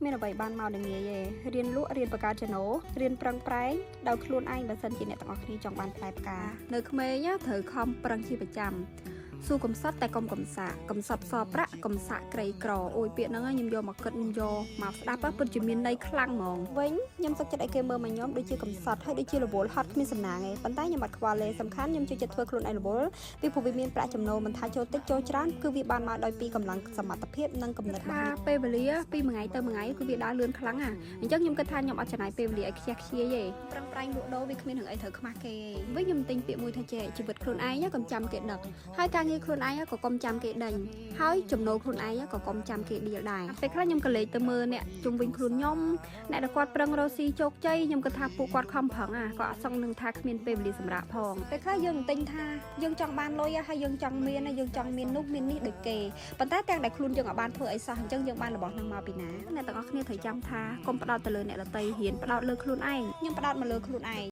គ្មានអ្វីបានមកនឹងងាយទេរៀនលក់រៀនបង្កើតចំណូលរៀនប្រឹងប្រែងដោយខ្លួនឯងបើសិនជាអ្នកទាំងអស់គ្នាចង់បានផ្លែផ្កានៅក្មេងត្រូវខំប្រឹងជាប្រចាំស៊ូកំសត់តែកុំកំសាកកំសត់សប្រាក់កំសាកក្រីក្រអូយពាក្យហ្នឹងខ្ញុំយកមកគិតខ្ញុំយកមកស្ដាប់ពិតជាមានន័យខ្លាំងហ្មងវិញខ្ញុំសុខចិត្តឲ្យគេមើលមកខ្ញុំដូចជាកំសត់ហើយដូចជារវល់ហត់គ្មានសំណាងឯងប៉ុន្តែខ្ញុំអត់ខ្វល់ទេសំខាន់ខ្ញុំជួយចិត្តធ្វើខ្លួនឯងរវល់ពីព្រោះវាមានប្រាក់ចំណូលមិនថាចូលតិចចូលច្រើនគឺវាបានមកដោយពីកម្លាំងសមត្ថភាពនិងគំនិតរបស់ខ្ញុំពេលវេលាពីមួយថ្ងៃទៅមួយថ្ងៃគឺវាដើរលឿនខ្លាំងណាអញ្ចឹងខ្ញុំគិតថាខ្ញុំអត់ចំណាយពេលវេលាឲ្យខ្ជះខ្ជាយទេប្រឹងប្រែងលក់ដូរវាគ្មានរឿងអីត្រូវខ្មាស់គេទេវិញខ្ញុំទិញពាក្យមួយថាចេះជីវិតខ្លួនឯងកុំចាំគេដឹកហើយការងារខ្លួនឯងក៏កុំចាំគេដេញហើយចំណូលខ្លួនឯងក៏កុំចាំគេដៀលដែរពេលខ្លះខ្ញុំក៏លេចទៅមើលអ្នកជុំវិញខ្លួនខ្ញុំអ្នកដែលគាត់ប្រឹងរកស៊ីជោគជ័យខ្ញុំគិតថាពួកគាត់ខំប្រឹងអាក៏អត់សឹងនឹងថាគ្មានពេលវេលាសម្រាប់ផងពេលខ្លះយើងទិញថាយើងចង់បានលុយហើយយើងចង់មានយើងចង់មាននោះមាននេះដូចគេប៉ុន្តែទាំងដែលខ្លួនយើងអត់បានធ្វើអីសោះអញ្ចឹងយើងបានរបស់នឹងមកពីណាអ្នកទាំងអស់គ្នាត្រូវចាំថាកុំផ្ដោតទៅលើអ្នកដទៃហ៊ានផ្ដោតលើខ្លួនឯងខ្ញុំផ្ដោតមកលើខ្លួនឯង។